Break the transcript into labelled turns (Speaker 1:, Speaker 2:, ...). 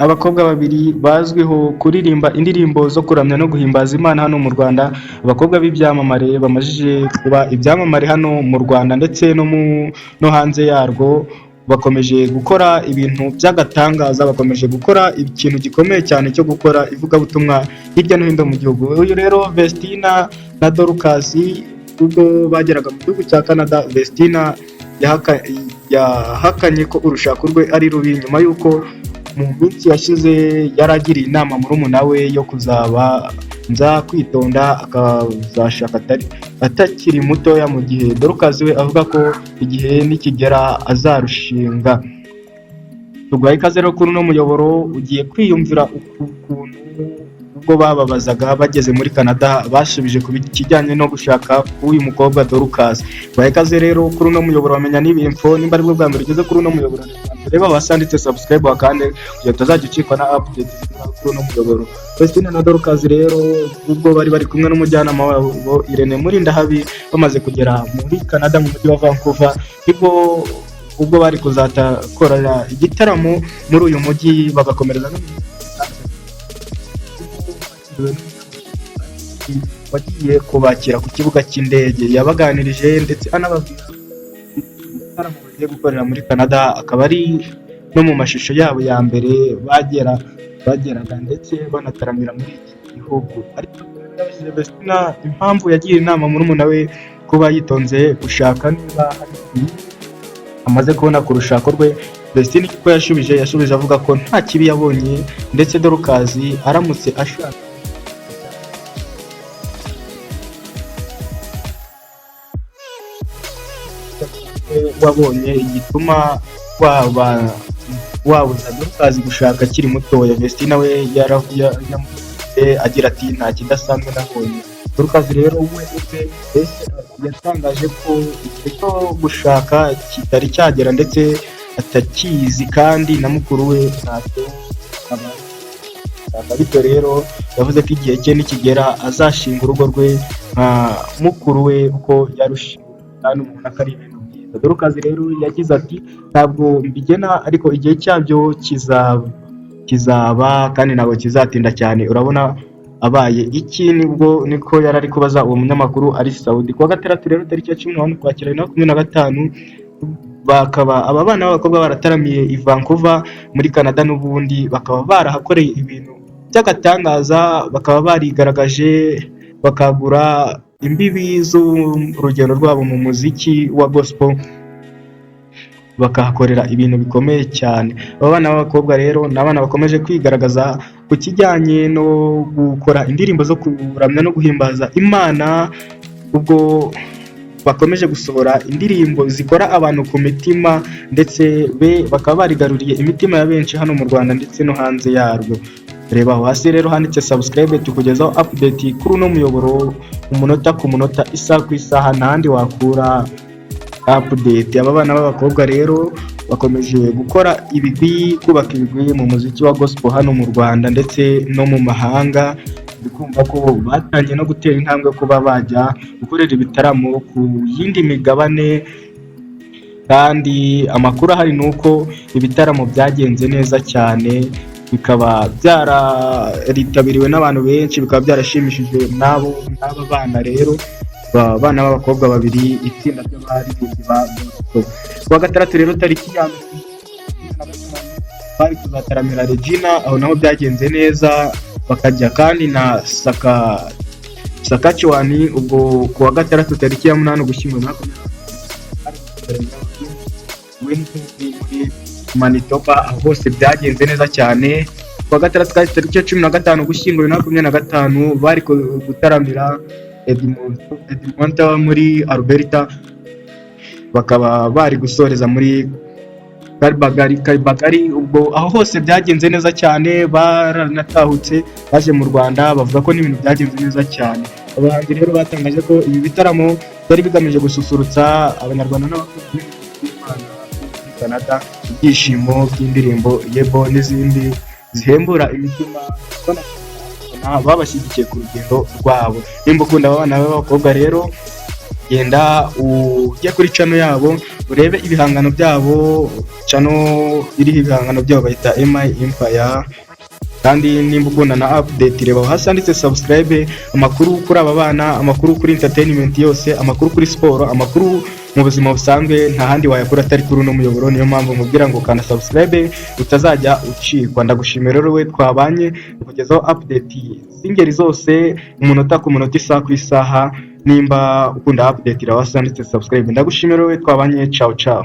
Speaker 1: Abakobwa babiri bazwiho kuririmba indirimbo zo kuramya no guhimbaza Imana hano mu Rwanda, abakobwa b'ibyamamare bamajije kuba ibyamamare hano mu Rwanda ndetse no hanze yarwo, bakomeje gukora ibintu by'agatangaza, bakomeje gukora ikintu gikomeye cyane cyo gukora ivugabutumwa hirya no hino mu gihugu. Uyu rero Vestina na Dorcas, ubwo bageraga mu gihugu cya Canada, Vestina yahakanye ko urushako rwe ari rubi nyuma y'uko mu minsi yashize yaragiriye inama murumuna we yo kuzaba nza kwitonda akazashaka atakiri mutoya, mu gihe Dorcas we avuga ko igihe nikigera azarushinga. Tuguhaye ikaze rero kuri uno muyoboro, ugiye kwiyumvira ukuntu ubwo bababazaga bageze muri Canada basubije ku kijyanye no gushaka k'uyu mukobwa Dorcas. Tuguhaye ikaze rero kuri uno muyoboro wamenya n'ibi info. Nimba aribwo bwa mbere ugeze kuri uno muyoboro, reba wasanditse subscribe wakande kugira utazajya ucikwa na update kuri uno muyoboro. Vestina na Dorcas rero, ubwo bari bari kumwe n'umujyanama wabo Irene Murindahabi, bamaze kugera muri Canada mu mujyi wa Vancouver, nibwo ubwo bari kuzakorera igitaramo muri uyu mujyi bagakomereza no mu wagiye kubakira ku kibuga cy'indege. Yabaganirije ndetse anababwira igitaramo bagiye gukorera muri Canada, akaba ari no mu mashusho yabo ya mbere bageraga ndetse banataramira muri iki gihugu. Ariko Vestina impamvu yagiye inama murumuna we kuba yitonze gushaka niba hari amaze kubona ku rushako rwe, Vestine ko yashubije avuga ko nta kibi yabonye, ndetse Dorcas aramutse ashaka wabonye igituma waba wabuza Dorcas gushaka akiri mutoya. Vestine we yamuvuze agira ati: "Nta kidasanzwe nabonye." Dorcas rero we ubwe yatangaje ko igihe cyo gushaka kitari cyagera ndetse atakizi, kandi na mukuru we ntacyo aba. Bityo rero yavuze ko igihe cye nikigera azashinga urugo rwe nka mukuru we uko yarushinze, kandi ubona ko ari ibintu byiza. Dorcas rero yagize ati: "Ntabwo mbigena, ariko igihe cyabyo kizaba kandi ntabwo kizatinda cyane." Urabona abaye iki? Nibwo niko yari ari kubaza uwo munyamakuru ari Saudi. Kuwa gatandatu rero, tariki ya 11 Ukwakira 2025, bakaba aba bana b'abakobwa barataramiye i Vancouver muri Canada, n'ubundi bakaba barahakoreye ibintu by'agatangaza, bakaba barigaragaje bakagura imbibi z'urugendo rwabo mu muziki wa gospel, bakahakorera ibintu bikomeye cyane. Aba bana b'abakobwa rero ni abana bakomeje kwigaragaza ku kijyanye no gukora indirimbo zo kuramya no guhimbaza Imana, ubwo bakomeje gusohora indirimbo zikora abantu ku mitima, ndetse be bakaba barigaruriye imitima ya benshi hano mu Rwanda ndetse no hanze yarwo. Reba aho hasi rero handitse subscribe, tukugezaho update kuri uno muyoboro umunota ku munota, isaha ku isaha, ntahandi wakura update. Aba bana b'abakobwa rero bakomeje gukora ibigwi, kubaka ibigwi mu muziki wa gospel hano mu Rwanda ndetse no mu mahanga. Kumva ko batangiye no gutera intambwe kuba bajya gukorera ibitaramo ku yindi migabane, kandi amakuru ahari ni uko ibitaramo byagenze neza cyane, bikaba byararitabiriwe n'abantu benshi, bikaba byarashimishije n'abo n'aba bana rero, bana b'abakobwa babiri, itsinda ry'abaririmbyi ba gospel. Kuwa gatandatu rero, tariki ya mbere, bari kuzataramira Regina, aho naho byagenze neza, bakajya kandi na Saskatchewan. Ubwo ku wa gatandatu, tariki ya 8 Ugushyingo 2025, muri Manitoba, aho hose byagenze neza cyane. Ku wa gatandatu kandi, tariki ya 15 Ugushyingo 2025, bari gutaramira Edmonton muri Alberta, bakaba bari gusoreza muri Calgary. Ubwo aho hose byagenze neza cyane, baranatahutse baje mu Rwanda, bavuga ko n'ibintu byagenze neza cyane. Abahanzi rero batangaje ko ibi bitaramo byari bigamije gususurutsa Abanyarwanda n'abakunzi b'Imana muri Canada, ibyishimo by'indirimbo yebo n'izindi zihembura imitima, babashyigikiye ku rugendo rwabo. Nimba ukunda aba bana b'abakobwa rero Genda ujye kuri channel yabo urebe ibihangano byabo. Channel iriho ibihangano byabo bayita MI Empire. Kandi nimba ukunda na update, reba hasi handitse subscribe. Amakuru kuri aba bana, amakuru kuri entertainment yose, amakuru kuri siporo, amakuru mu buzima busanzwe, nta handi wayakura atari kuri uno muyoboro. Niyo mpamvu nkubwira ngo kanda subscribe utazajya ucikwa. Ndagushimira rero we twabanye kugezaho update z'ingeri zose, umunota ku munota, isaha ku isaha. Nimba ukunda update, reba hasi handitse subscribe. Ndagushimira rero we twabanye. Ciao ciao.